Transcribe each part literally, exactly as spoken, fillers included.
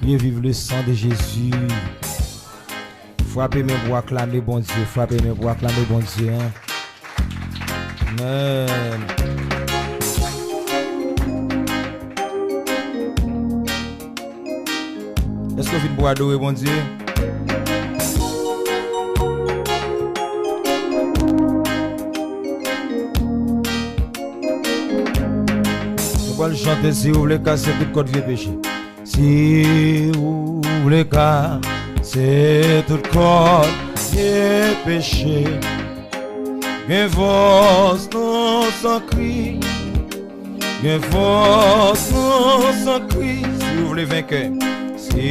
Vye viv le sang de Jésus. Frape men pou aklame Bondye. Frape men pou aklame Bondye, hein. Amen. Èske w vin pou adore Bondye? Nou pral chante, si ou vle kase tout kòd vye peche. Si ou vle kase tout kòd vye peche, gen fòs nan san Kris. Gen fòs nan san Kris. Si ou vle venkè, si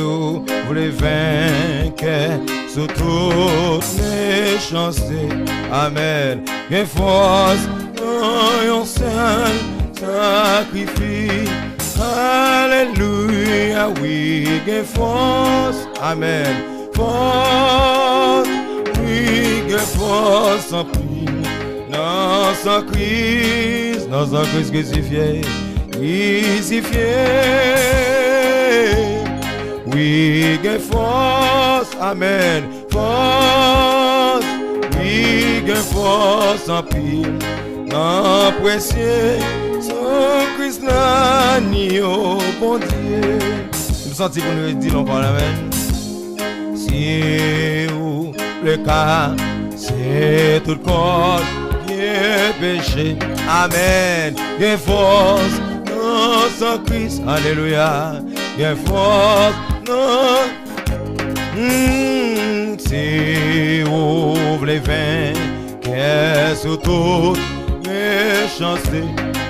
ou vle venkè sou tout mechanste. Amèn. Gen fòs nan yon sèl sakrifis. Alelouya, wi, gen fòs. Amèn. Fòs, wi, gen fòs anpil nan san Kris, nan san Kris krisifye, krisifye. Wi, gen fòs, amèn. Fòs, wi, gen fòs anpil nan presye san Kris la, ni o Bondye. M santi pou nou di l ankò, amèn. Si ou vle kase tout kòd vye peche, amèn. Gen fòs nan san Kris, alelouya. Gen fòs nan, mm, si ou vle venkè sou tout mechanste,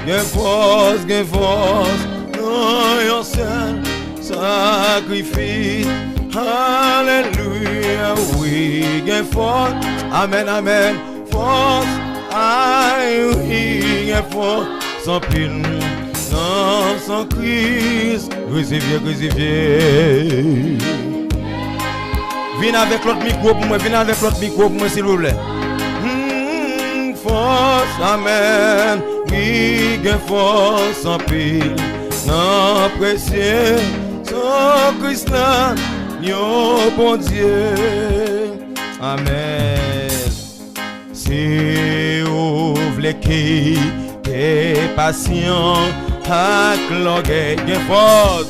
gen fòs, gen fòs nan yon sèl sakrifis. Alelouya, wi, gen fòs. Amèn, amèn. Fòs, ay, wi, gen fòs anpil nan san Kris. Krisifye, krisifye. Vin avèk lòt mikwo pou mwen, vin avèk lòt mikwo pou mwen, silvouplè. Hmm, fòs, amèn. Wi, gen fòs anpil nan presye san Kris la, yon Bondye. Amèn. Si ou vle kite pasyan ak lògèy, gen fòs,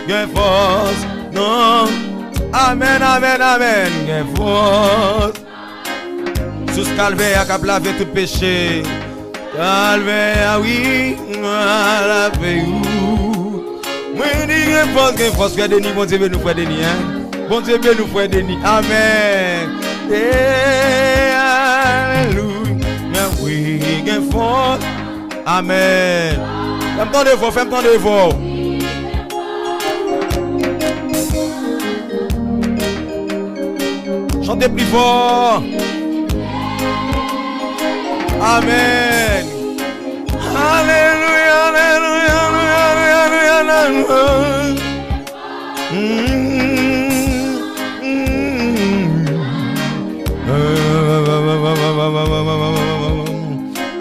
gen fòs, non. Amèn, amèn, amèn, gen fòs. Sous Kalvè a k ap lave tout peche. Kalvè a, wi, a lave ou. Mwen di gen fòs, gen fòs, frè Deni, Bondye beni w, frè Deni, hein. Bondye beni w, frè Deni. Amèn. E, alelouya. Wi, gen fòs. Amèn. Fè m tande vwa w, fè m tande vwa w. Chante pli fò. Amèn. Alelouya, alelouya, alelouya, alelouya, alelouya. Mm, mm.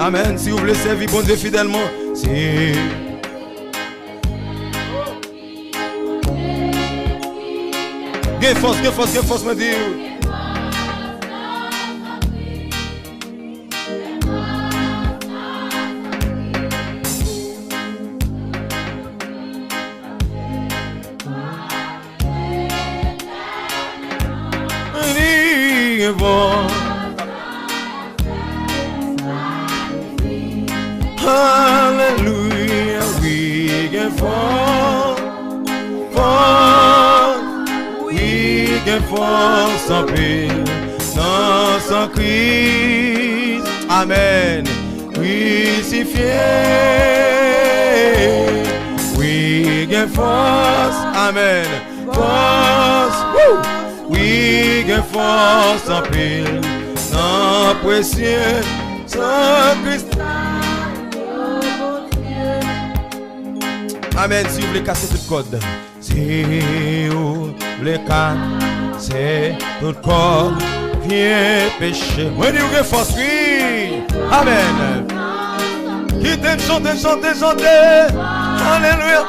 Amèn. Si ou vle sèvi Bondye fidèlman, si Gen fòs, gen fòs, gen fòs, mwen di. Mwen di gen fòs. Alelouya, wi, gen fòs, fòs, wi, gen fòs anpil nan san Kris. Amèn. Krisifye, wi, gen fòs. Amèn. Fòs, woo! Wi, gen fòs anpil nan presye san Kris. Amèn. Si w vle kase tout kòd, si w vle kase tout kòd vye peche, mwen di w gen fòs, wi. Amèn. Kite n chante, chante, chante. Alelouya.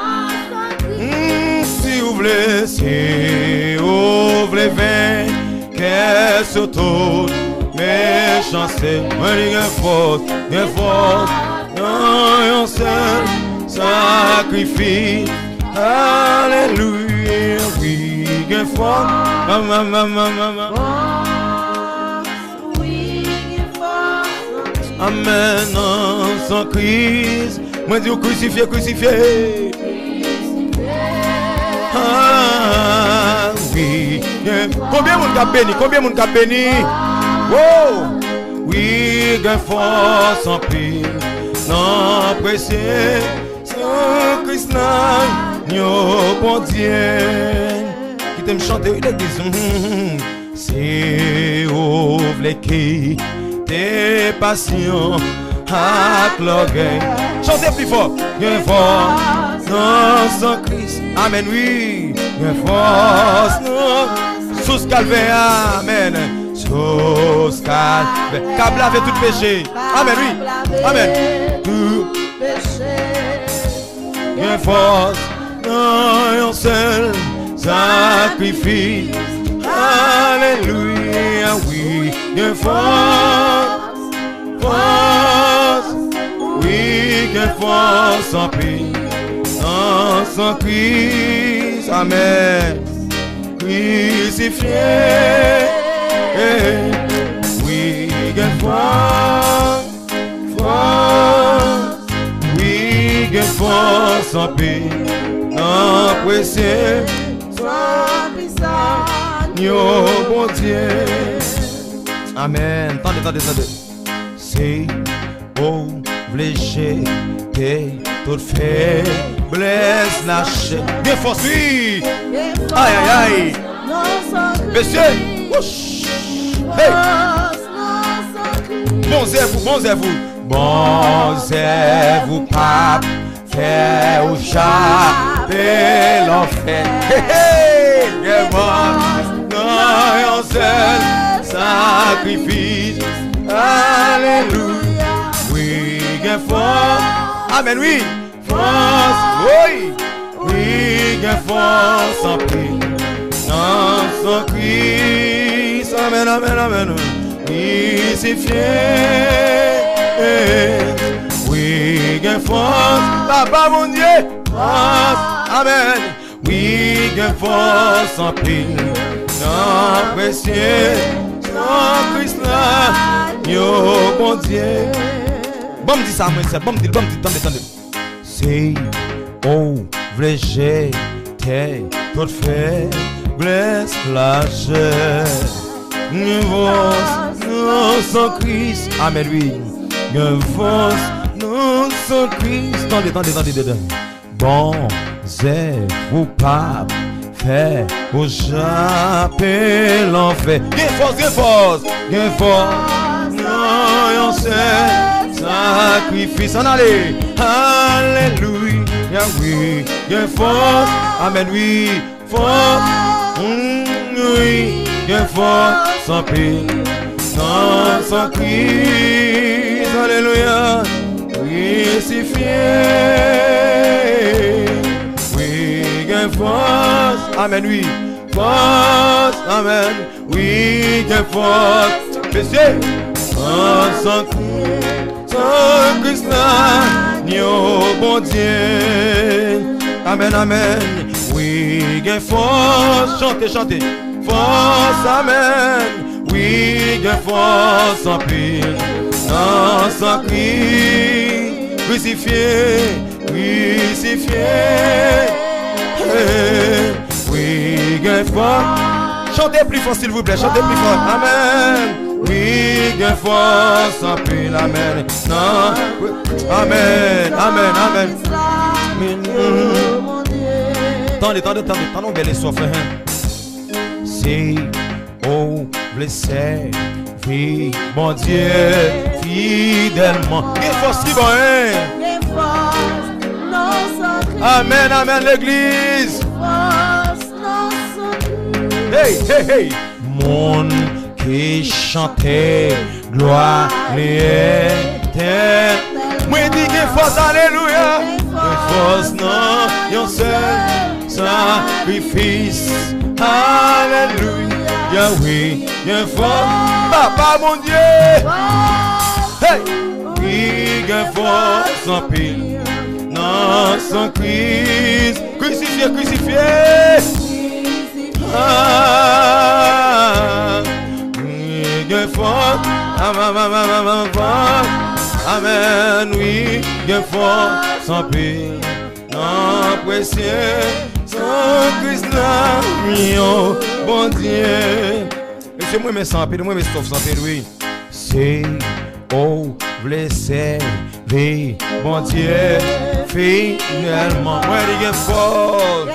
Mm, si w Si ou vle venkè sou tout mechanste, mwen di gen fòs, gen fòs nan yon sèl sakrifis. Alelouya, wi, gen fòs. Ma, ma, ma, ma, ma, ma. Amèn, nan san Kris. Mwen di w krisifye, krisifye. Ah, wi. Gen, konbyen moun k ap beni? Konbyen moun k ap beni? Wow! Wi, gen fòs anpil nan presye san Kris la, yo Bondye. Kite m chante, wi, legliz. Si ou vle kite pasyon ak lògèy, chante pli fò. Gen fòs nan san Kris. Amèn, wi. Gen fòs nan sous Kalvè a. Amèn. Sous Kalvè k ap lave tout peche. Amèn, wi. Amèn. Tout peche. Gen fòs nan yon sèl sakrifis. Alelouya, wi, gen fòs, fòs, wi, gen fòs anpil nan san Kris. Amèn. Krisifye, wi, gen fòs. Fòs, wi, gen fòs anpil nan presye san Kris la, yo Bondye. Amèn. Tande, tande, tande. Si ou vle jete tout feblès lachè, gen fòs, wi. Ay, ay, ay. Mesye. Wouch. Hey. Bon zèv ou, bon zèv ou. Bon zèv ou p ap fè ou chape lanfè. Hey, hey, gen fòs nan yon sèl sakrifis. Alelouya. Wi, gen fòs. Amèn, wi. Fòs, wi, wi, gen fòs anpil nan san Kris. Amèn, amèn, amèn. Krisifye, wi, gen fòs. Papa Bondye, fòs. Amèn. Wi, gen fòs anpil nan presye san Kris la, yo Bondye. Ban m di sa mwen sèl, ban m di l, ban m di l, tande, tande. Si ou vle jete tout feblès lachè, gen fòs nan san Kris. Amèn, wi. Gen fòs nan san Kris. Tande, tande, tande, tande. Bon zèv ou p ap fè ou chape lanfè. Gen fòs, gen fòs, gen fòs nan yon sèl sakrifis. Ann ale. Alelouya, wi, gen fòs. Amèn, wi. Fòs, mm, wi, gen fòs anpil nan san Kris. Alelouya. Krisifye. Wi, gen fòs. Amèn, wi. Fòs. Amèn. Wi, gen fòs. Mesye. Nan san Kris. San Kris la, yo Bondye. Amèn, amèn. Wi, gen fòs. Chante, chante. Fòs, amèn. Wi, gen fòs anpil nan san Kris. Krisifye, krisifye. Wi, gen fòs. Chante pli fò, silvouplè. Chante pli fò. Amèn. Wi, gen fòs anpil. Amèn. Nan. Amèn. Amèn. Amèn. Tande, tande, tande. Tande yon bèl eswa, frè, hen. Si ou vle sèvi Bondye fidèlman, gen fòs li ban, hen. Amèn, amèn, legliz. Hey, hey, hey. Moun ki chante glwa li etènèl. Mwen di gen fòs, alelouya. Gen fòs nan yon sèl Sakrifis, alelouya, wi, gen fòs, Papa Bondye. Hey! Wi, gen fòs anpil nan san Kris. Krisifye, krisifye. Ah, wi, gen fòs. Amèn, amèn, amèn, amèn, amèn. Amèn, wi, gen fòs anpil. Nan presye san Kris la, wi, o Bondye. Mesye, mwen renmen sa anpil, mwen renmen stòf sa anpil, wi. Se ou vle sèvi Bondye fidèlman. Mwen di gen fòs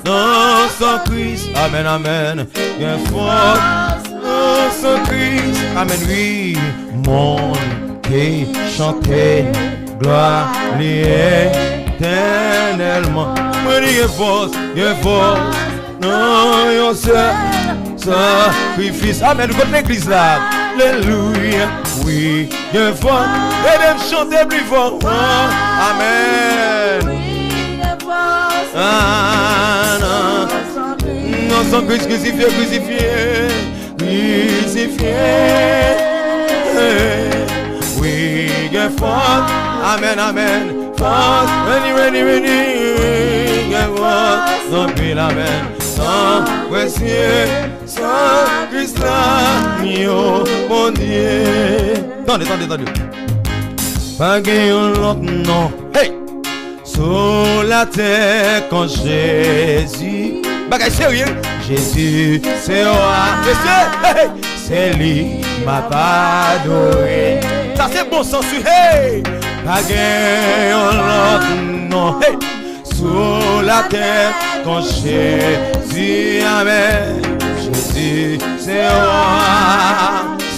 nan san Kris. Amèn, amèn. Gen fòs nan san Kris. Amèn, wi. Monn ke chante glwa li etènèlman. Mwen di gen fòs, gen fòs nan yon sèl sakrifis. Amèn. Kot legliz la? Alelouya. Wi, gen fòs. Ede m chante pli fò. Amèn. Ah, nan. Nan san Kris, krisifye, krisifye, krisifye. Wi, gen fòs. Amèn, amèn. Fòs, vini, vini, vini. Gen fòs anpil, amèn. San presye san Kris la, wi, o Bondye. Tande, tande, tande. Pa gen yon lòt non. Hey! Sou latè kon Jezi. Bagay serye. Jezi se wa. Mesye, hey, hey. Se li m ap adore. Sa se bon sans, wi. Hey! Pa gen yon lòt non. Hey! Sou latè kon Jezi, amèn. Jezi se wa,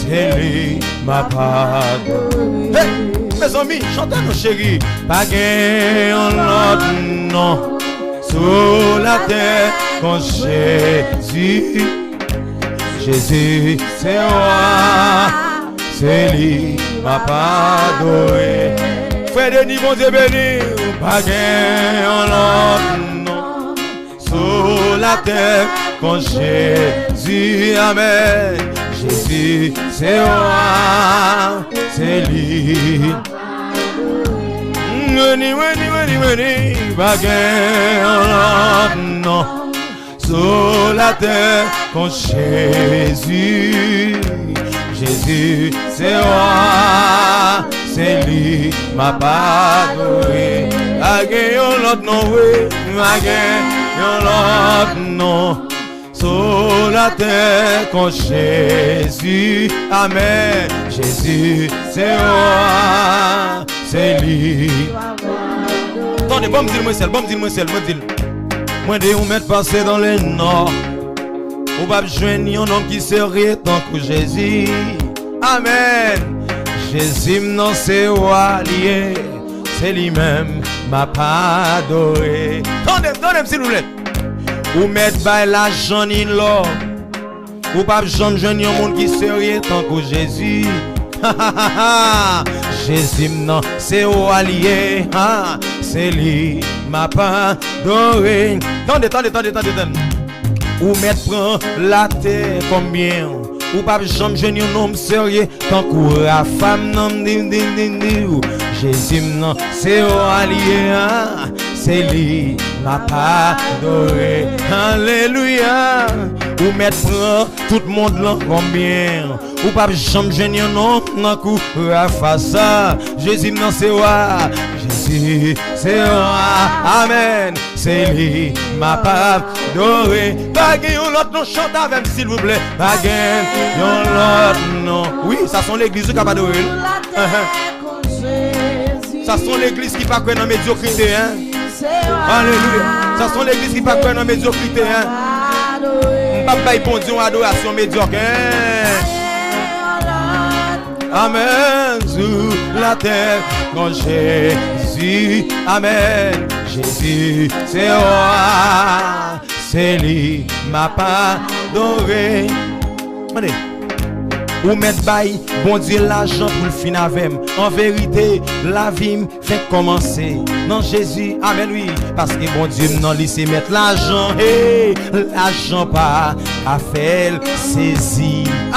se li m ap adore. Hey! Mezanmi, chante non cheri. Pa gen yon lòt non sou latè kon Jezi. Jezi se wa, se li m ap adore. Frè Deni, Bondye beni w, pa gen yon lòt non sou latè kon Jezi, amèn. Jezi se wa, se li. Vini, vini, vini, vini, pa gen yon lòt non sou latè kon Jezi. Jezi se wa, se li m ap adore. Pa gen yon lòt non, wi, pa gen yon lòt non sou latè kon Jezi. Amèn. Jezi se wa, se li. Tande, ban m di l mwen sèl, ban m di l mwen sèl, mwen di l. Mwen di ou mèt pase dans le nord. Ou p ap jwenn yon nonm ki serye tankou Jezi. Amèn. Jezi m nan se wa li ye. Se li menm m ap adore. Tande, tande m silvouplè. Ou mèt bay lajan ni lò. Ou p ap janm jwenn yon moun ki serye tankou Jezi. Jezi m nan se wa li ye. Ha, se li m ap adore. Tande, tande, tande, tande, tande. Ou mèt pran latè kòm byen w. Ou p ap janm jwenn yon nonm serye tankou Rafa m nan, m di, m di, m di, m di w. Jezi m nan se wa li ye, a. Se li m ap adore. Alelouya. Ou mèt pran tout mond lan kòm byen w. Ou p ap janm jwenn yon nonm tankou Rafa sa. Jezi m nan se wa. Jezi se wa. Amèn. Se li m ap adore. Pa gen yon lòt non, chante avè m silvouplè. Pa gen yon lòt non. Wi, sa se yon legliz wi k ap adore l. Sa se yon legliz ki pa kwè nan medyokrite, en. Alelouya. Sa se yon legliz ki pa kwè nan medyokrite, en. M p ap bay Bondye yon adorasyon medyòk, en. Amèn. Sou latè kon Jezi. Amèn. Jezi se wa. Se li m ap adore. Mande. Ou mèt bay Bondye lajan pou l fin avè m. An verite, lavi m fèk kòmanse nan Jezi. Amèn, wi. Paske Bondye m nan, li se mèt lajan. Hey, lajan pa ka fè l sezi.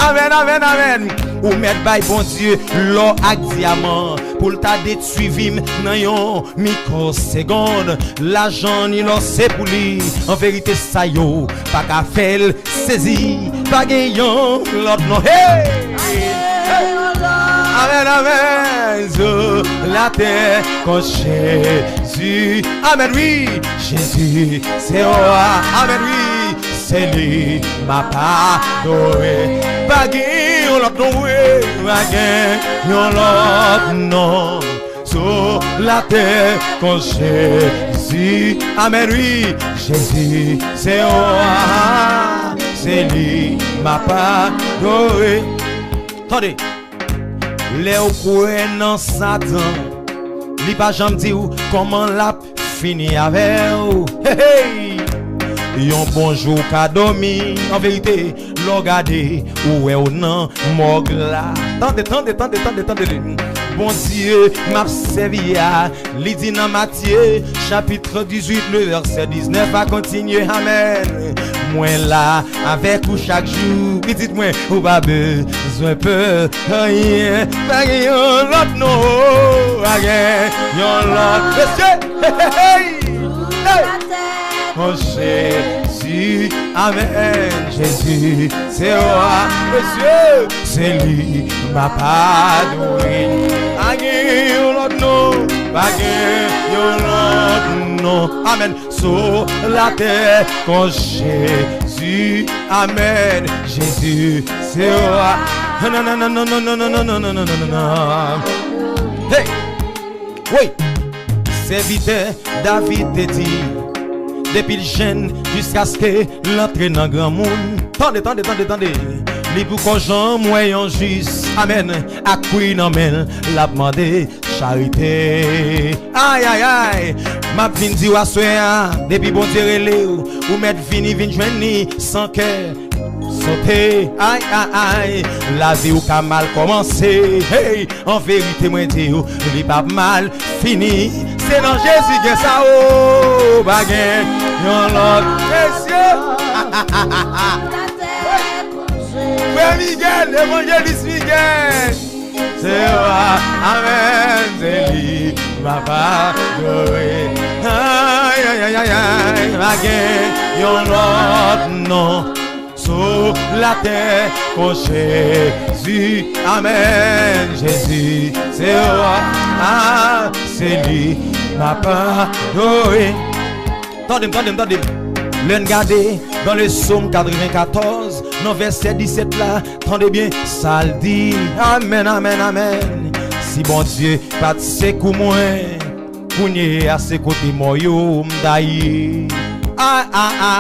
Amèn, amèn, amèn. Ou mèt bay Bondye lò ak dyaman pou l ta detwi vi m nan yon mikwosegonn. Lajan ni lò se pou li. An verite, sa yo pa ka fè l sezi. Pa gen yon lòt non. Hey! Hey! Amèn, amèn. Sou latè kon Jezi. Amèn, wi. Jezi se wa. Amèn, wi. Se li m ap adore. Pa gen yon lòt non, wi. Pa gen yon lòt non. Sou latè kon Jezi. Amèn, wi. Jezi se wa. Se li m ap adore. Tande. Lè w kwè nan Satan, li pa janm di w kòman l ap fini avè w. Hey, hey! Yon bon jou w ka dòmi. An verite, lè w gade, ou wè w nan mòg la. Tande, tande, tande, tande, tande. Bondye m ap sèvi a, li di nan Matye, chapit dizuit, le vèsè diznèf a kontinye. Amèn. Mwen la avèk ou chak jou. Pitit mwen, ou pa bezwen pè anyen. Pa gen yon lòt non. Pa gen yon lòt. Mesye, hey, hey, hey. Mon Jezi, amèn. Jezi se wa. Mesye, se li m ap adore. Pa gen yon lòt non. Pa gen yon lòt non. Amèn. Sou latè kon Jezi. Amèn. Jezi se wa. Non, non, non, non. Hey! Wi! Sèvitè David te di, depi l jenn jiskaske l antre nan granmoun. Tande, tande, tande, tande. Li poko janm wè yon jis. Amèn. Ak kwi nan men l, l ap mande charite. Ay, ay, ay. M ap vin di w aswè a, depi Bondye rele w, ou mèt vini, vin jwenn li san kè sote. Ay, ay, ay. Lavi w ka mal kòmanse. Hey, an verite, mwen di w, li p ap mal fini. Se nan Jezi gen sa, o, pa gen yon lòt. Mesye. Frè Miguel, evanjelis Miguel. Se wa, amèn, se li m ap adore. Ay, ay, ay, ay, ay, pa gen yon lòt non sou latè kon Jezi. Amèn, Jezi se wa, a, se li m ap adore. Tande m, tande m, tande m. Lè n gade dans le Psaume quatre-vingt-quatorze, nan vèsè disèt la, tande byen sa l di. Amèn, amèn, amèn. Si Bondye pa t sekou mwen, kounye a se kote mò yo m ta ye. A, a, a.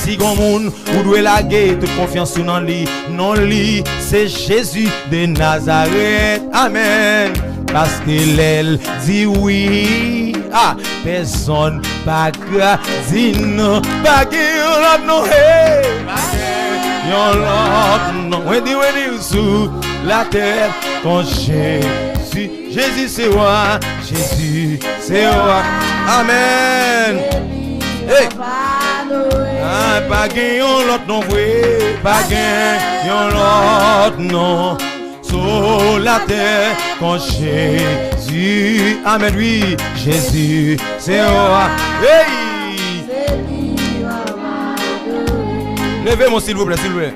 Si gon moun ou dwe lage tout konfyans ou nan li, non li se Jezi de Nazarèt. Amèn. Paske lè l di wi, a, pèsonn pa ka di non. Pa gen yon lòt non, hey, pa gen yon lòt non. Wendy, Wendy, sou latè kon Jezi. Jezi se wa, Jezi se wa. Amèn. Hey. Ay, pa gen yon lòt non vre, pa gen yon lòt non sou latè kon Jezi. Amèn, wi, Jezi se wa. Hey! Leve men w, silvouplè, silvouplè.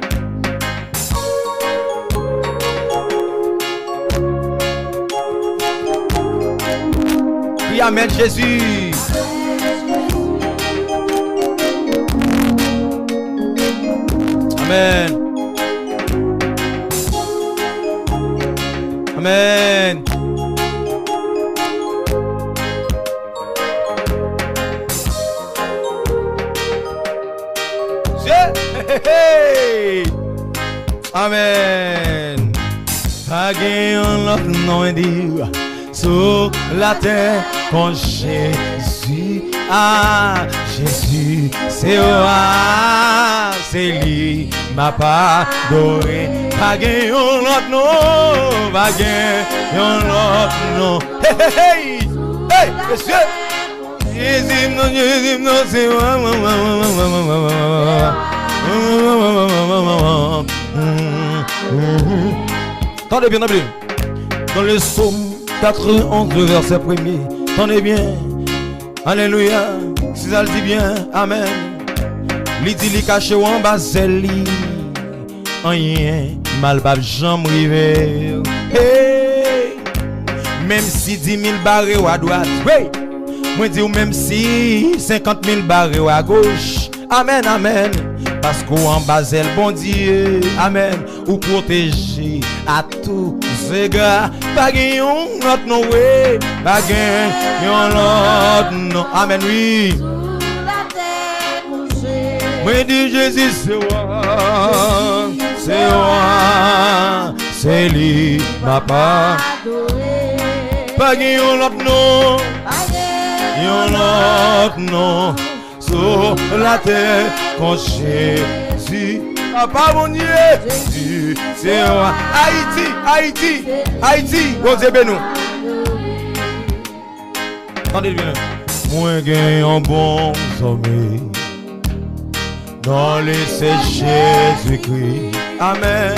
Kriye amèn, Jezi. Amèn. Amèn. Hey, hey, hey. Amèn. Pa gen yon lòt non, di, sou latè kon Jezi. A, Jezi se wa, se li m ap adore. Pa gen yon lòt non, pa gen yon lòt non. Hey, hey, hey, hey, mesye. Jezi m non, Jezi m non, se wa, wa, wa. Tande byen, tande byen. Dans le psaume quatre-vingt-onze, le verset premier. Tande byen. Alelouya. Si sa l di byen, amèn. Li di li kache w anba zèl li. Anyen mal p ap janm rive w. Hey! Menm si di mil bare w adwat, hey! Mwen di w, menm si senkant mil bare w agoch, amèn, amèn, paske w anba zèl Bondye, amèn, ou pwoteje a tou zega, pa gen yon lòt non, wi, pa gen yon lòt non, amèn, wi. Mwen di Jezi se wa, se wa, se li m ap adore. Pa gen yon lòt non, yon lòt non sou latè kon Jezi. Papa Bondye, Jezi se wa. Ayiti, Ayiti, Ayiti, Bondye beni w. Tande l byen. Mwen gen yon bon zanmi. Non li se Jezikri. Amèn.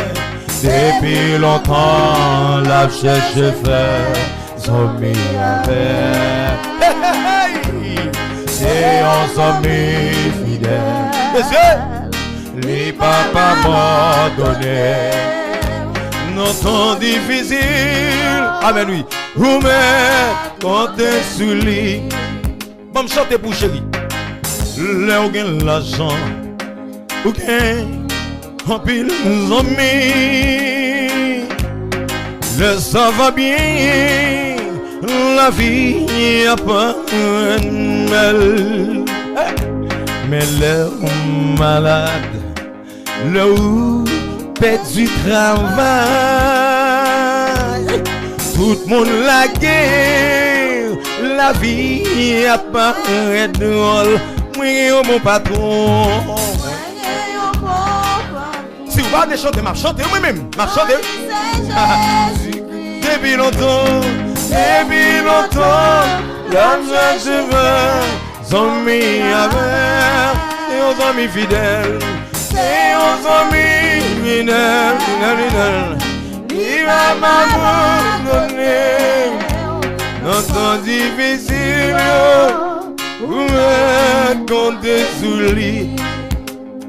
Depi lontan l ap chèche fè zanmi avè m. Hey, hey, hey. Se yon zanmi fidèl. Mesye, li p ap abandone. Nan tan difisil. Amèn, wi. Ou mèt konte sou li. Ban m chante pou cheri. Lè w gen lajan, ou gen anpil zanmi. Lè sa va byen, lavi ap parèt bèl. Hey! Men lè w malad, lè ou pèdi travay, tout moun lage w, lavi ap parèt dwòl. Mwen gen yon bon patwon. Si w pa vle chante, m ap chante, mwen menm, m ap chante. Depi lontan, depi lontan, l ap chèche fè zanmi avè m, se yon zanmi fidèl, se yon zanmi fidèl, fidèl, fidèl. Li p ap abandone nan tan difisil yo, ou mèt konte sou li.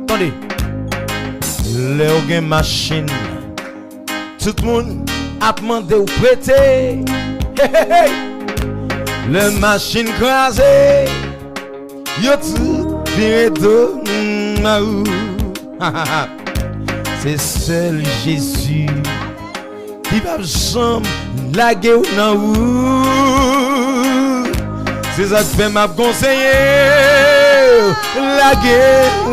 Tande, lè w gen machin, tout moun ap mande w prete. Hey, hey, hey. Lè machin kraze, yo tout vire do ba ou. Se sèl Jezi ki p ap janm lage w nan wout. Se sa k fè m ap konseye w, lage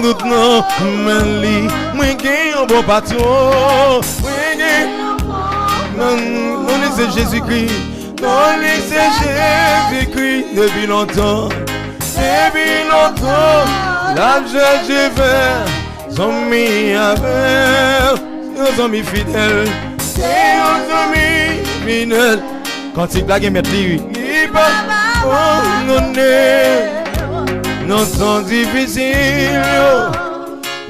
tout nan men li. Mwen gen yon bon patwon. Mwen gen yon bon patwon. Non, non li se Jezikri. Non li se Jezikri. Depi lontan, depi lontan, l ap chèche fè zanmi avè m. Yon zanmi fidèl, se yon zanmi fidèl. Kantik la gen mèt li, wi. Li p ap abandone nan tan difisil yo.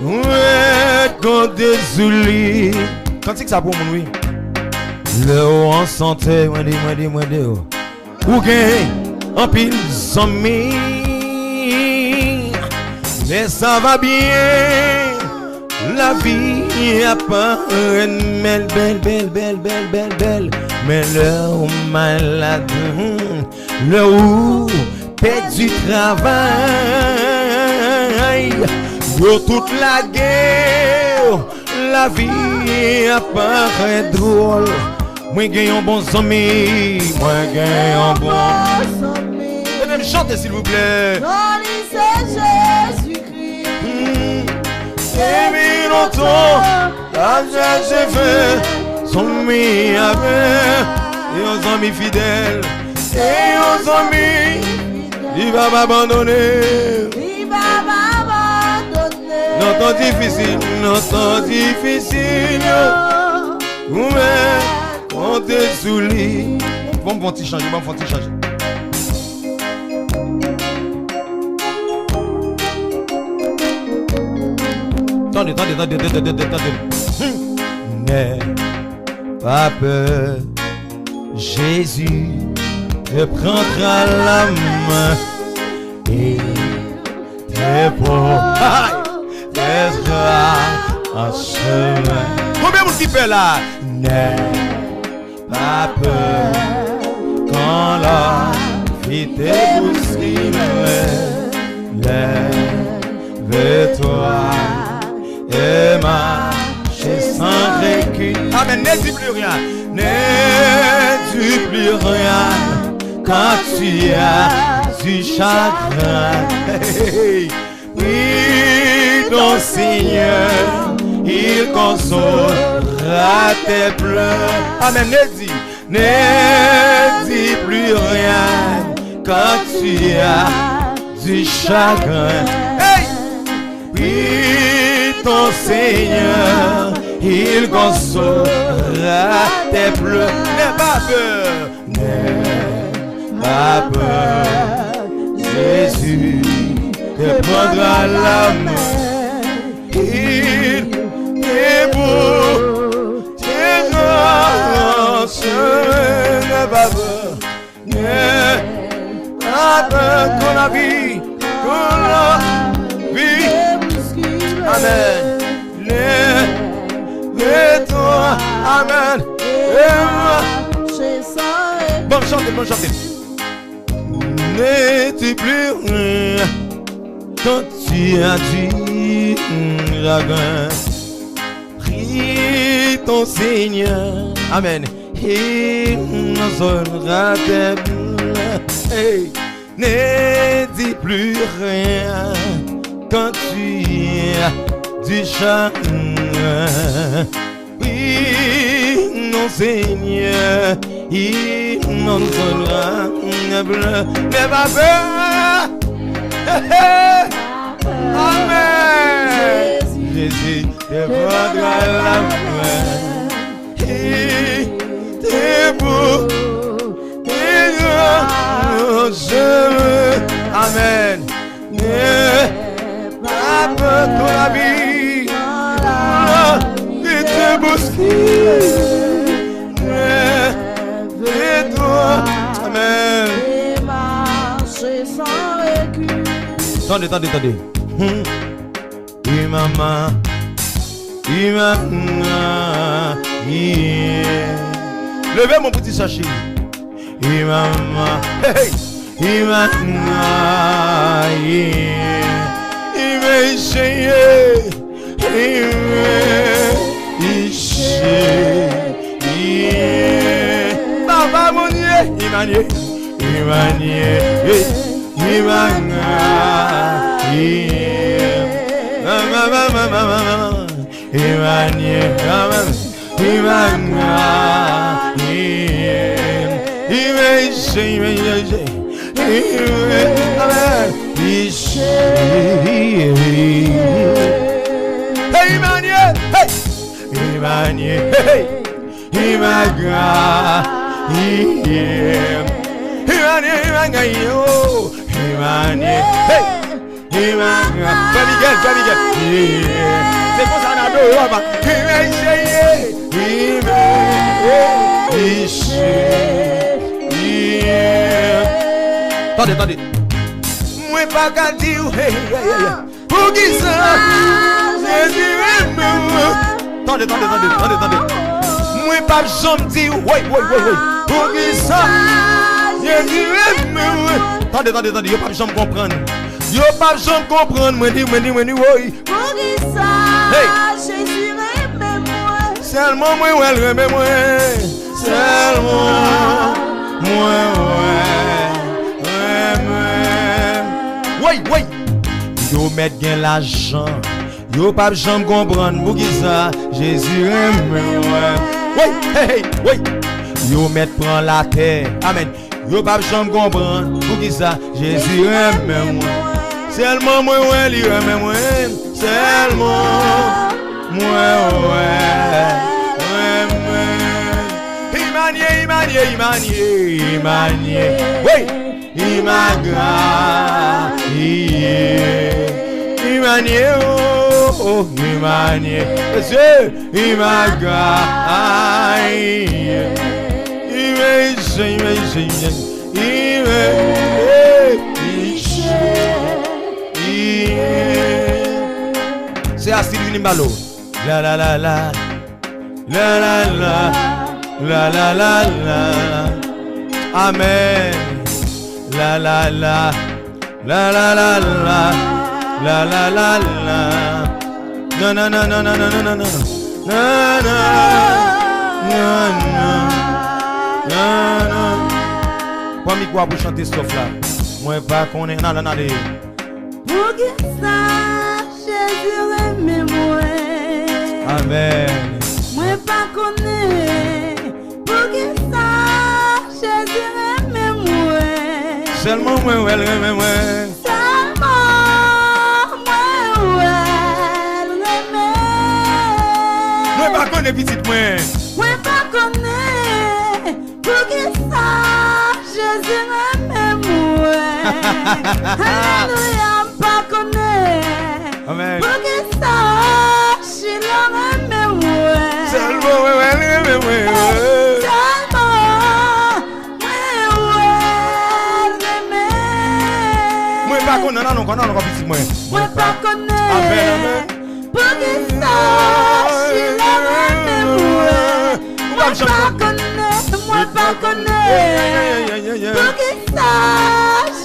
Ou mèt konte sou li. Kantik sa pou moun, wi. Lè w an sante, mwen di, mwen di, mwen di w. Ou gen anpil zanmi. Lè sa va byen, lavi ap parèt bèl, bèl, bèl, bèl, bèl, bèl, bèl. Men lè w malad, hmm, lè ou pèdi travay, yo tout lage w, lavi ap parèt dwòl. Mwen gen yon bon zanmi, mwen gen yon bon zanmi. Ede m chante, silvouplè. Non li se Jezikri. Hmm. Depi lontan, l ap chèche fè zanmi avè m. Se yon zanmi fidèl, se yon zanmi, li p ap abandone. Li p ap abandone. Nan tan difisil, nan tan difisil yo. Ou mèt konte sou li. Ban m fè yon ti chanje, ban m fè yon ti chanje. Tande, tande, tande, tande, tande, tande. Hmm. N'aie pas peur, Jésus te prendra la main et te portera en chemin. Konbyen moun ki pè la? N'aie pas peur quand la vie te bouscule. Lève-toi et marche sans recul. Amen. Ne dis plus rien. Ne dis plus rien quand tu as du chagrin. Hey, hey, hey. Prie ton Seigneur, il consolera tes pleurs. Amen. Ne dis, ne dis plus rien quand tu as du chagrin. Hey! Prie ton Seigneur, il consolera tes pleurs. N'aie pas peur, n'aie pas peur, Jésus te prendra la main. Il te portera en chemin. N'aie pas peur, n'aie pas peur, quand la vie, quand la vie. Amen. Lève-toi. Amen. Lève-toi. Bon, chante, bon, chante. Ne dis plus rien quand tu as du chagrin. Prie ton Seigneur. Amen. Il consolera tes pleurs. Hey. Ne dis plus rien quand tu as du chagrin. Prie ton Seigneur, il consolera tes pleurs. N'aie pas peur. Hey, hey. Amen. Jésus te prendra la main. Il te portera en chemin. Amen. N'aie pas peur quand la vie, la vie te bouscule. Lève-toi. Amen. Tande, tande, tande. Hmm. Imama, imama, yeah. Leve men pou ti sa cheri. Imama, hey, hey. Imama, yeah. Imeye, yeah. Ime, ishe, yeah. Papa Bondye, Imanye, Imanye, hey. Imanga, yeah. Mama, mama, mama, mama. Imanye, mama. Imanga, yeah. Ime, ishe, ime, ishe. Ime, amen. Ishe. Hey, Imanye, hey. Imanye, hey, hey. Imanga, yeah. Imanye, imanga, yo. Imanye, hey. Imanga. Frè Miguel, frè Miguel. Yeah. Se konsa n adore papa. Imanye, yeah. Imanye, yeah. Tande, tande. Mwen pa ka di w, hey, hey, hey, hey. Poukisa Jezi renmen mwen? Tande, tande, tande, tande, tande. Mwen p ap janm di, woy, woy, woy, woy. Poukisa Jezi renmen mwen? Tande, tande, tande, yo p ap janm konprann. Yo p ap janm konprann, mwen di, mwen di, mwen di, woy. Poukisa Jezi renmen mwen? Sèlman mwen wè l renmen mwen. Sèlman mwen wè l renmen. Woy, woy. Yo mèt gen lajan, yo p ap janm konprann poukisa Jezi renmen mwen. Woy, hey, hey, woy. Yo mèt pran latè, amèn. Yo p ap janm konprann poukisa Jezi renmen mwen. Sèlman mwen wè li renmen mwen. Sèlman mwen wè renmen. Imanye, imanye, imanye, imanye. Wi! Imaga, iye. Imanye, oh, oh, imanye. Mesye, imaga, iye. Iye, iye, iye, iye. Iye, iye, iye. Se asid vini balo. La, la, la, la. La, la, la. La, la, la, la. Amen. La, la, la. La, la, la, la. La, la, la, la. Non, non, non, non. Non, non. Non, non. Non, non. Pran mikwo a pou chante sof la. Mwen pa konnen. Nan, nan, nan, ale. Poukisa Jezi renmen mwen? Amen. Mwen pa konnen poukisa Jezi renmen mwen. Sèlman mwen wè l renmen mwen. Sèlman mwen wè l renmen. Mwen pa konnen pitit mwen. Mwen pa konnen poukisa Jezi renmen mwen. Alelouya, m pa konnen. Amen. Poukisa Chilo renmen mwen. Sèlman mwen wè l renmen mwen. Sèlman mwen wè l renmen. Mwen pa konnen, nan, non, non, non, pitit mwen. Mwen pa konnen. Amen, amen. Poukisa Chilo renmen mwen? Mwen pa konnen, mwen pa konnen. Poukisa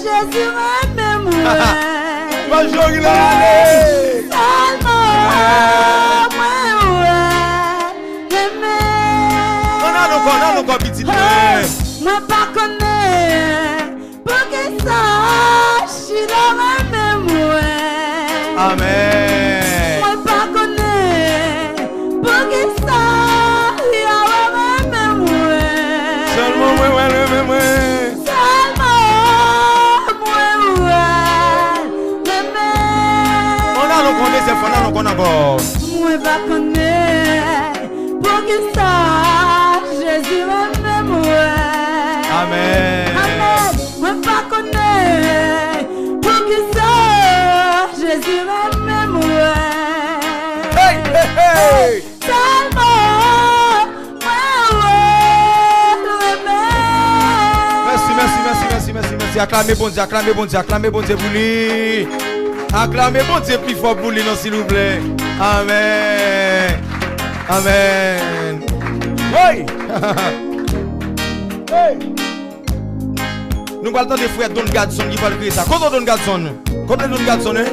Jezi renmen mwen? Sèlman mwen wè renmen. Ann al ankò, ann al ankò, pitit mwen. Mwen pa konnen. Poukisa Chilo renmen mwen? Amen. Mwen pa konnen poukisa Yawe renmen mwen. Sèlman mwen wè l renmen mwen. Sèlman mwen wè l renmen. Ann al ankò, dezyèm fwa, ann al ankò, ann al ankò. Mwen pa konnen poukisa Jezi renmen mwen. Amen. Amen. Mwen pa konnen poukisa Jezi renmen mwen. Hey, hey, hey. Sèlman mwen wè l renmen. Mèsi, mèsi, mèsi, mèsi, mèsi, mèsi. Aklame Bondye, aklame Bondye, aklame Bondye pou li. Aklame Bondye pi fò pou li, non, silvouplè. Amen. Amen. Hey! Hey! Nou pral tande frè Don Gadson ki pral kreye sa. Kote Don Gadson? Kote Don Gadson, hein?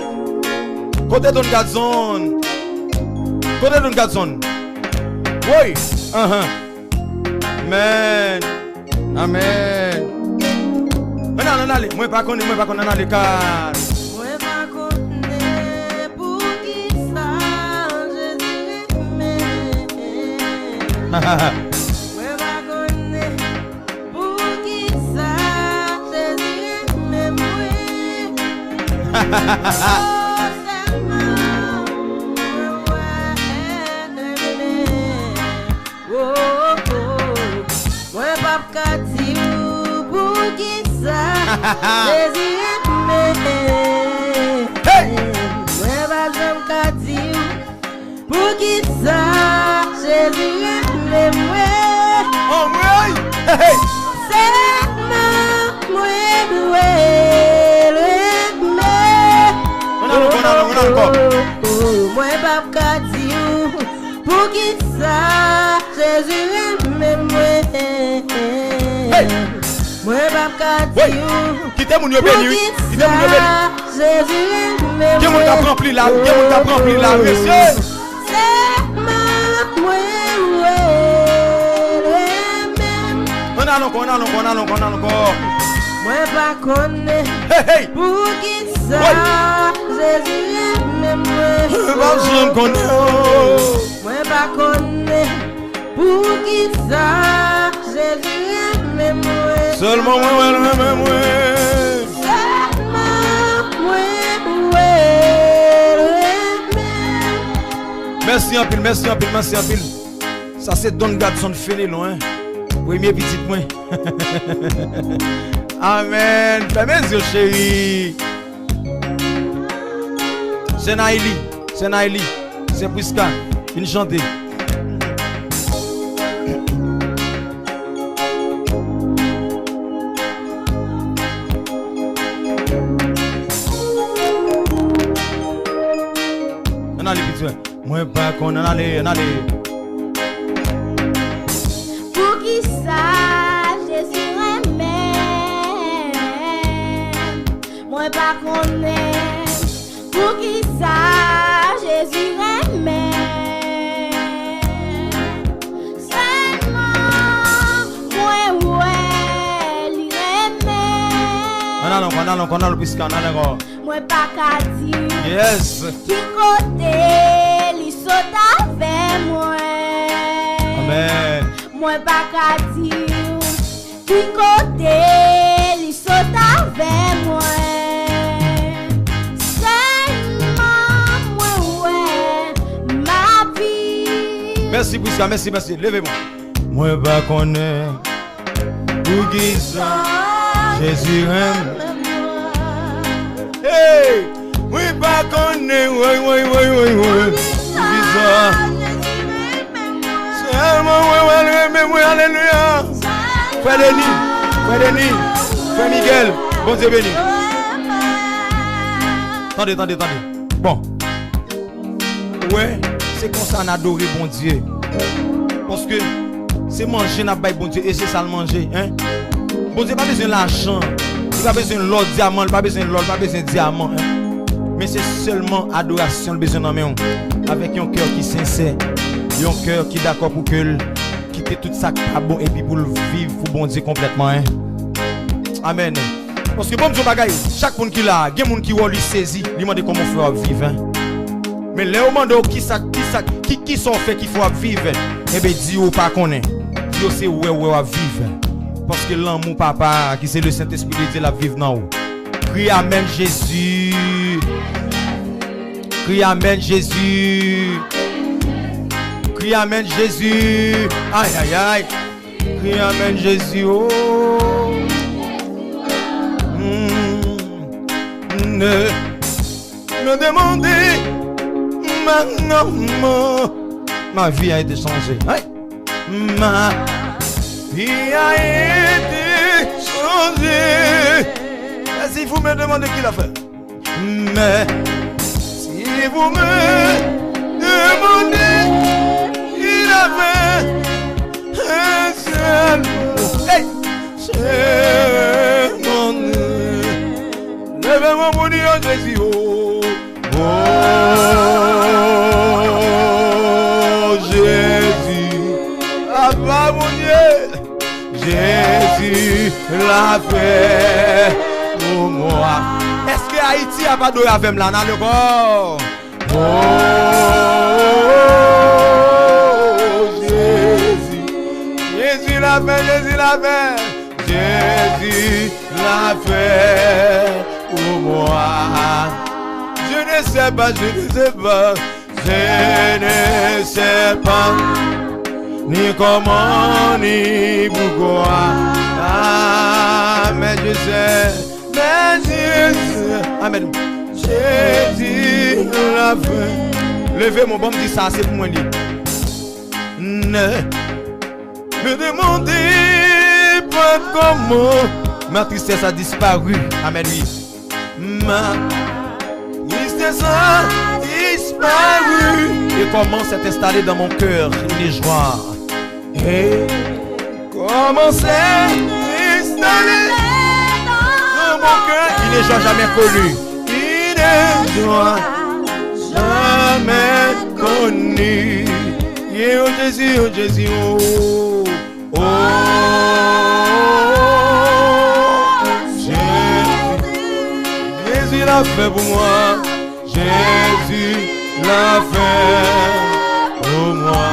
Kote Don Gadson? Kote Don Gadson? Woy! Ahan. Amen. Amen. Ann ale, ann ale. Mwen pa konnen, mwen pa konnen, ann ale, ka. Mwen pa konnen poukisa Jezi renmen. Mwen pa konnen poukisa Jezi renmen mwen. Oh, sèlman mwen wè renmen. Oh, oh, oh. Mwen p ap ka di w poukisa Jezi renmen. Hey! Mwen p ap janm ka di w poukisa Jezi renmen mwen. Oh, mwen! Hey, hey! Sèlman mwen dwe renmen. Ann al ankò, ann al ankò, ann al ankò. Oh, oh, oh. Mwen p ap ka di w poukisa Jezi renmen mwen. Hey! Mwen p ap ka di w. Kite moun yo beni, wi. Kite moun yo beni. Poukisa Jezi renmen mwen. Gen moun k ap ranpli la, gen moun k ap ranpli la, mesye. Sèlman mwen wè l renmen m. Ann al ankò, ann al ankò, ann al ankò, ann al ankò. Mwen pa konnen. Hey, hey. Poukisa Jezi renmen mwen. Mwen pa janm konnen, oh. Mwen pa konnen poukisa Jezi renmen mwen. Sèlman mwen wè l renmen mwen. Sèlman mwen wè l renmen. Mèsi anpil, mèsi anpil, mèsi anpil. Sa se Don Gadson Fenelon, hein. Premye pitit mwen. Amèn. Fèmen zye w, cheri. Sè Nayli, sè Nayli, sè Priska, vin chante. Ann ale, pitit. Mwen pa konn, ann ale, ann ale. Poukisa Jezi renmen m? Mwen pa konnen poukisa Jezi renmen m. Sèlman mwen wè li renmen m. Ann al ankò, ann al ankò, ann al Priska, ann al ankò. Mwen pa ka di w Yes. ki kote li sot avè mwen. Amèn. Mwen pa ka di w ki kote li sot avè mwen. Sèlman mwen wè m ap viv. Mèsi Priska, mèsi, mèsi. Leve mwen. Mwen pa konnen poukisa Jezi renmen mwen. Hey! Mwen pa konnen, woy, woy, woy, woy, woy. Poukisa? Sèlman mwen wè l renmen mwen, alelouya. Frè Deni, frè Deni, frè Miguel, Bondye beni. Tande, tande, tande. Bon. Ou wè, se konsa n adore Bondye. Paske se manje n ap bay Bondye e se sa l manje, en. Bondye pa bezwen lajan, li pa bezwen lò, dyaman, li pa bezwen lò, li pa bezwen dyaman, en. Men se sèlman adorasyon l bezwen nan men w, avèk yon kè ki sensè, yon kè ki dakò pou ke l kite tout sa k pa bon epi pou l viv pou Bondye konplètman, en. Amèn. Paske bon, m di yon bagay, chak moun ki la a, gen moun ki wè w li sezi, li mande kòman w fè w ap viv, en. Men lè yo mande w kisa, kisa, ki, kisa w fè ki fè w ap viv, enben di yo w pa konnen. Di yo se wè w wè w ap viv. Paske lanmou Papa a, ki se le Sentespri de Dye, l ap viv nan ou. Kriye amèn Jezi. Kriye amèn Jezi. Kriye amèn Jezi. Ay, ay, ay. Kriye amèn Jezi, oh. Mm. Ne, ne demandez ma, non, ma, ma vie a été changée. Hey. Ma vie a été changée. Et si vous me demandez qui l'a fait, mais si vous me demandez qui l'a fait, un seul mot. Hey! C'est mon Dieu. Leve men w pou di yo Jezi, oh. Oh, Jezi. Papa Bondye. Jezi l'a fait pour moi. Èske Ayiti ap adore avè m la? Ann ale ankò. Oh, Jezi. Jezi l'a fait, Jezi l'a fait. Jezi l'a fait pour moi. Je ne sais pas, je ne sais pas. Je ne sais pas ni comment ni pourquoi. Ah, mais je sais, mais je sais. Amen. Jezi l'a fait. Leve men w, ban m di sa, se pou mwen li. Ne me demandez pas comment ma tristesse a disparu. Amen, wi. Ma tristesse a disparu. Et comment s'est installée dans mon cœur une joie. Et comment s'est installée dans mon cœur une joie jamais connue. Une joie jamais connue. Yeah, oh Jésus, oh Jésus, oh. Oh, Jésus, Jésus l'a fait pour moi. Jésus l'a fait pour moi.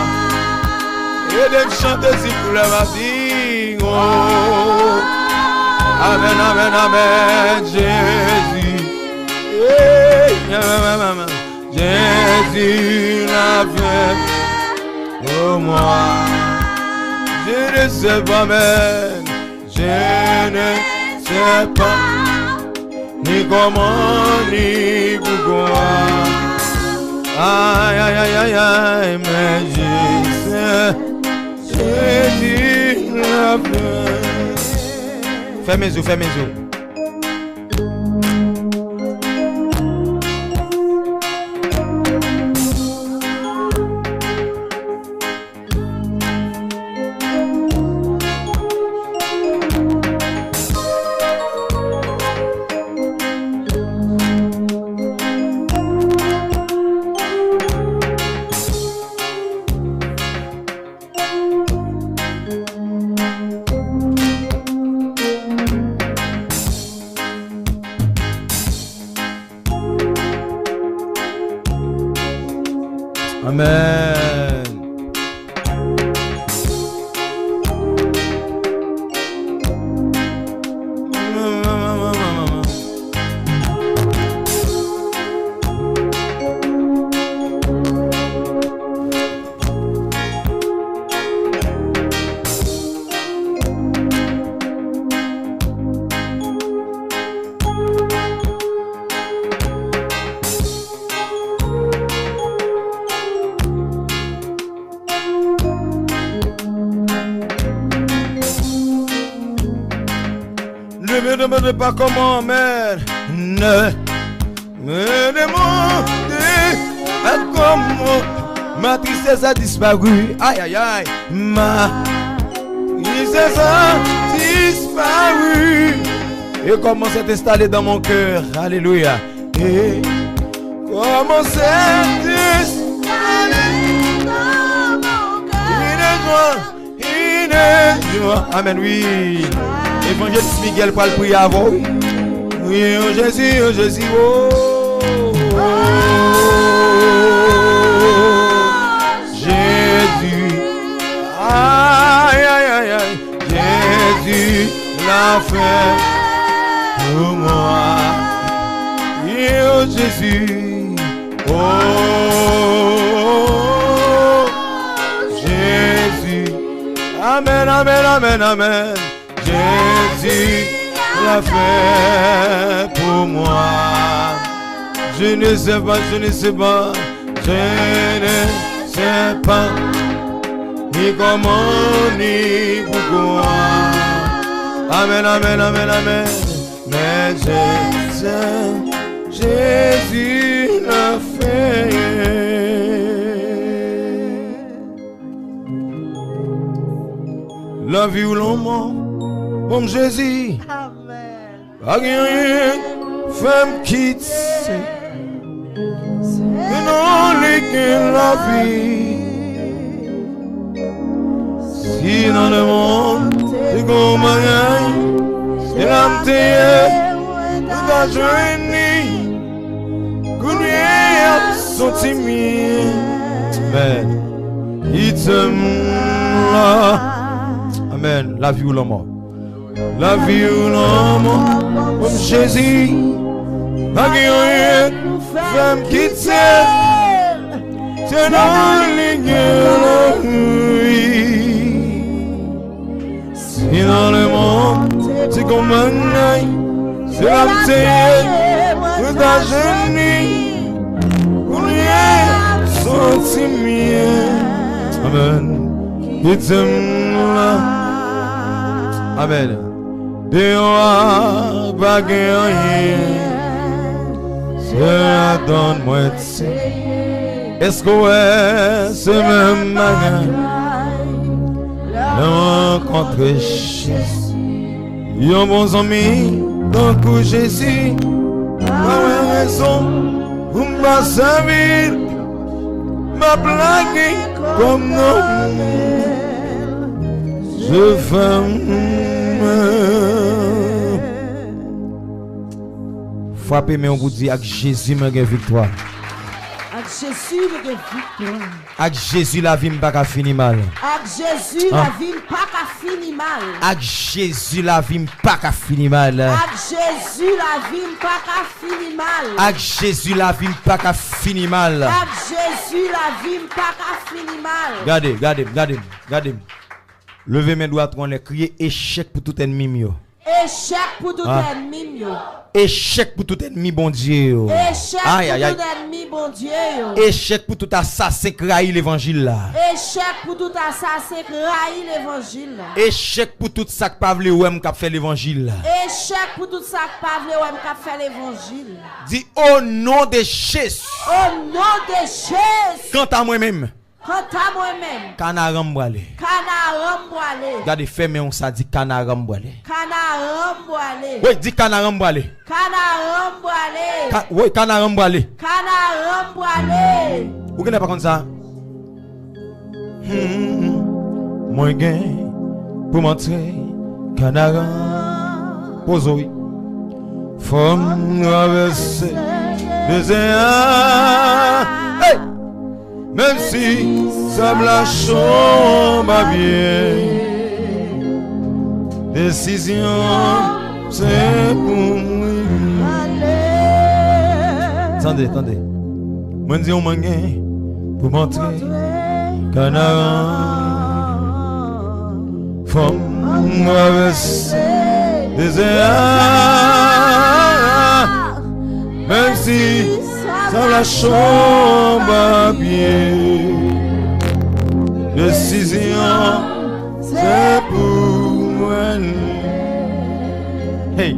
Ede m chante si pou lè m ap di, oh. Amen, amen, amen, Jésus. Hey, amen, amen, amen. Jésus l'a fait pour moi. Je ne Sepa men, je ne sais pas ni comment ni pourquoi. Ay, ay, ay, ay, ay, men je sais, Jésus l'a fait. Fèmen zo, fèmen zo. Amèn. Ne me demande pas comment, mais ne me demande pas comment ma tristesse a disparu. Aïe, aïe, aïe. Ma tristesse a disparu. Et comment s'est installé dans mon cœur. Alléluia. Et comment s'est installé dans mon cœur. Amèn, wi. Evanjelis Miguel pral priye avè w, wi. Wi, o Jezi, o Jezi, o. Jezi. Ay, ay, ay, ay. Jezi l'a fait pour moi. Wi, o Jezi. Oh, Jezi. Amèn, amèn, amèn, amèn. Jésus l'a fait pour moi. Je ne sais pas, je ne sais pas, je ne sais pas, ni comment, ni pourquoi. Amèn, amèn, amèn, amèn. Men je sais, Jésus l'a fait. Lavi ou lanmò, bon Jezi. Amèn. Pa gen anyen k fè m kite. Se nan li gen lavi. Si nan lemonn te gon bagay, se la m te ye, mwen ta jwenn li. Kounye a, santi m ye. Amèn. Kite m la. Amèn. Lavi ou lanmò. Lavi ou lanmò, o Jezi, pa gen anyen k fè m kite. Se nan li gen lavi. Si nan lemonn te gon bagay, se la m te ye, mwen ta jwenn li. Kounye a, santi m ye. Amèn. Kite m la. Amèn. Deyò a pa gen anyen. Se atann mwen te. Èske w wè se menm bagay? Lè w rankontre Jezi. Yon bon zanmi tankou Jezi, pa wè rezon pou m pa sèvi l. M ap lage kò m nan men l. Je fèmen. Frape men w pou di, ak Jezi mwen gen viktwa. Ak Jezi mwen gen viktwa. Ak Jezi, lavi m pa ka fini mal. Ak Jezi, ah, lavi m pa ka fini mal. Ak Jezi, lavi m pa ka fini mal. Ak Jezi, lavi m pa ka fini mal. Ak Jezi, lavi m pa ka fini mal. Ak Jezi, lavi m pa ka fini mal. Gade, gade m, gade m, gade m. Leve men dwat ou anlè, kriye echèk pou tout ènmi m yo. Echèk pou tout Ah. ènmi m yo. Echèk pou tout ènmi Bondye yo. Echèk Ay, pou ay, ay. tout ènmi Bondye yo. Echèk pou tout asasen k rayi levanjil la. Echèk pou tout asasen k rayi levanjil la. Echèk pou tout sa k pa vle wè m k ap fè levanjil la. Echèk pou tout sa k pa vle wè m k ap fè levanjil la. Di, o non de Jezi. O non de Jezi. Kanta mwen menm. Kanta mwen menm. Kanaran m pwale. Kanaran m pwale. Gade, fè men w sa, di, kanaran m pwale. Kanaran m pwale. Wi, di, kanaran m pwale. Kanaran m pwale. Ka, wi, kanaran m pwale. Kanaran m pwale. Ou genlè pa konn sa? Hmm, mwen gen pou m antre Kanaran. Poze w, wi. Fò m travèse dezè a. Hey! Menm si sab la cho m ap ye, desizyon se pou mwen. Tande, tande. Mwen di w mwen gen pou m antre Kanaran. Fò m travèse dezè a. Menm si sa la cho m ap ye, desizyon se pou mwen. Hey!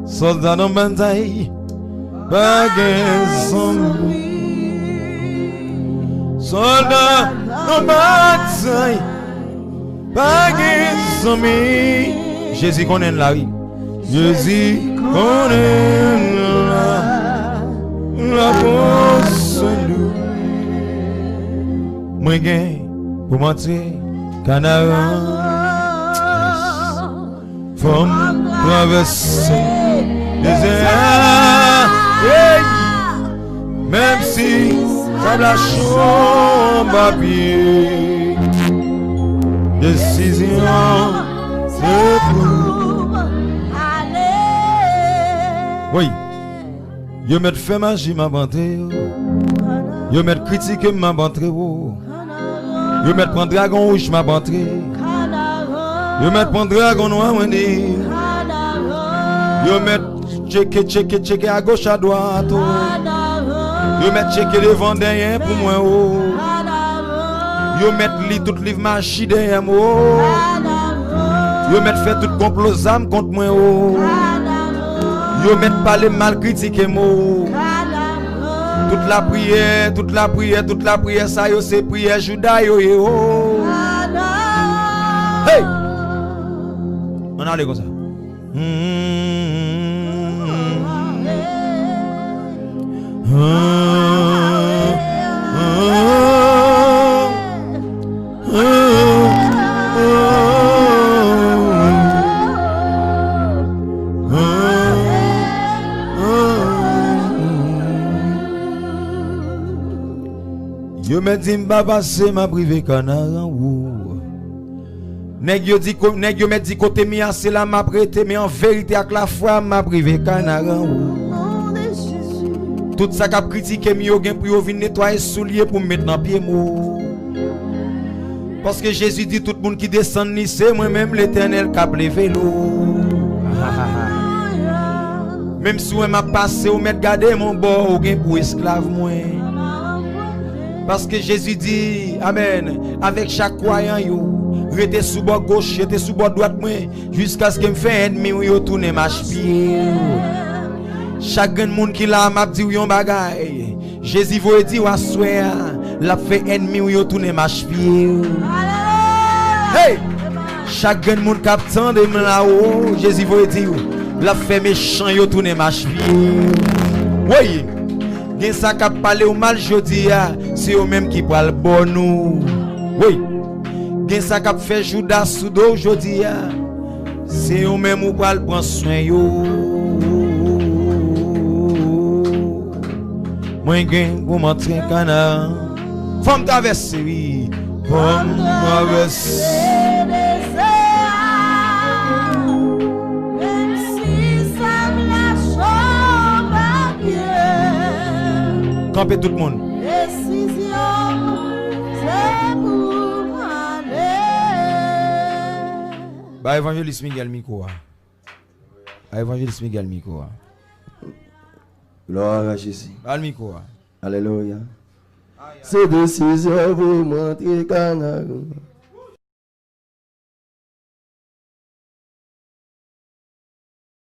Sòlda nan batay pa gen zanmi. Sòlda nan batay pa gen zanmi. Jezi konnen n la, wi. Jezi konnen n la. L ap pran swen nou. Mwen gen pou m antre Kanaran. Fò m travèse dezè a. Hey! Menm si sab la cho m ap ye, desizyon se pou. Wi. Yo mèt fè maji, m ap antre yo. Yo mèt kritike m, m ap antre yo. Yo mèt pran dragon wouj, m ap antre. Yo mèt pran dragon nwa, mwen di. Yo mèt tcheke, tcheke, tcheke agoch, adwat, o. Yo mèt tcheke devan, dèyè pou mwen, o. Yo mèt li tout liv maji dèyè m, o. Yo mèt fè tout konplo zam kont mwen, o. Yo mèt pale m mal, kritike m, o. Tout lapriyè, tout lapriyè, tout lapriyè sa yo se priyè Jouda yo ye, o. Hey! Ann ale konsa. Yo mèt di m pa pase, m ap rive Kanaran, wo. Nèg yo di ko-, nèg yo mèt di kote m ye a, se la m ap rete, men an verite ak lafwa, m ap rive Kanaran, wo. Tout sa k ap kritike m yo gen pou yo vin netwaye soulye pou m met nan pye m, wo. Paske Jezi di tout moun ki desann li, se mwen menm Letènèl k ap leve l, wo. Menm si w wè m ap pase, ou mèt gade m yon bò, ou gen pou esklav mwen. Paske Jezi di, amèn, avèk chak kwayan yo, rete sou bò goch, rete sou bò dwat mwen, jiskaske m fè ènmi w yo tounen machpye w. Chak grenn moun ki la a, m ap di w yon bagay. Jezi voye di w aswè a, l ap fè ènmi w yo tounen machpye w. Hey! Chak grenn moun k ap tande m la, o, Jezi voye di w, l ap fè mechan yo tounen machpye w. Woy! Gen sa k ap pale w mal jodi a, se yo menm ki pral bòn ou. Woy! Gen sa k ap fè jouda sou do w jodi a, se yo menm ou pral pran swen yo. Mwen gen pou m antre Kanaran. Fò m travèse, wi. Fò m travèse. Menm si sa m la cho pa byen. Kanpe tout moun. Desizyon se pou m ale. Ba evanjelis Miguel mikwo a. Ba evanjelis Miguel mikwo a. Glwa a Jezi. Ba l mikwo a. Alelouya. Se desizyon pou mwen antre Kanarou.